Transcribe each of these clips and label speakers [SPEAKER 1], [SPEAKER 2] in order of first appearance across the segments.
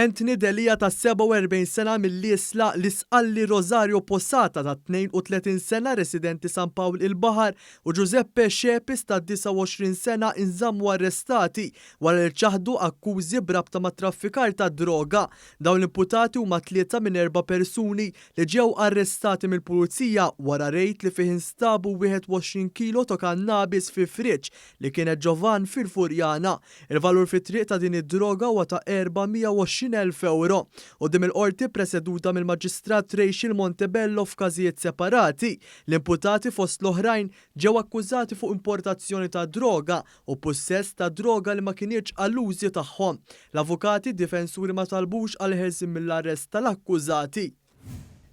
[SPEAKER 1] Anthony Delia ta' 47 sena mill-Isla, l-Isqalli Rosario Posata ta' 32 sena residenti San Pawl il-Baħar u Giuseppe Xepis ta' 29 sena inżammu arrestati wara li ċaħdu akkużi b'rabta ma' traffikar ta' droga. Dawn l-imputati huma tlieta minn erba' persuni li ġew arrestati mill-Pulizija wara rejd li fih instabu 21 kilo ta' kannabis fi friġġ li kienet ġo vann fil-Furjana. Il-valur fit-triq ta' din id-droga huwa ta' 420,000 ewro. Quddiem il-Qorti ppreseduta mill-Maġistrat Rachel Montebello f'każijiet separati, l-imputati fost l-oħrajn ġew akkużati fuq importazzjoni ta' droga u pussess ta' droga li ma kinitx għall-użi tagħhom. L-avukati difensuri ma talbux għall-ħelsien mill-arrest tal-akkużati.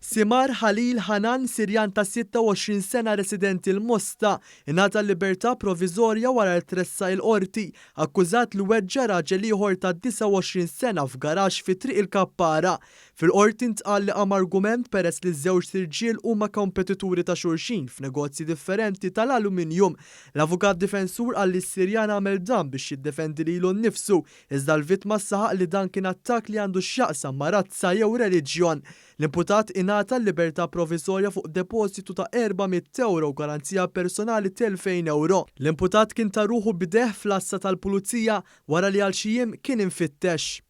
[SPEAKER 1] Simar Khalil Hanan, Sirjan ta' 26 sena residenti l-Mosta, ingħata l-libertà proviżorja wara li tressaq il-Qorti, akkużat li weġġa' raġel ieħor ta' 29 sena f'garaxx fi Triq il-Kappara. Fil-Qorti ntqal li qam argument peress li ż-żewġt irġiel huma kompetituri ta' xulxin f'negozji differenti tal-aluminjum. L-avukat difensur qal li s-Sirjan għamel dan biex jiddefendi lilu nnifsu, iżda l-vittma saħaq li dan kien attakk li għandu x'jaqsam ma' razza jew reliġjon. L-imputat ingħata l-libertà proviżorja fuq depożitu ta' 400 ewro u garanzija personali t'2,000 ewro. L-imputat kien ta ruħu b'idejh fl-għassa tal-pulizija wara li għal xi jiem kien imfittex.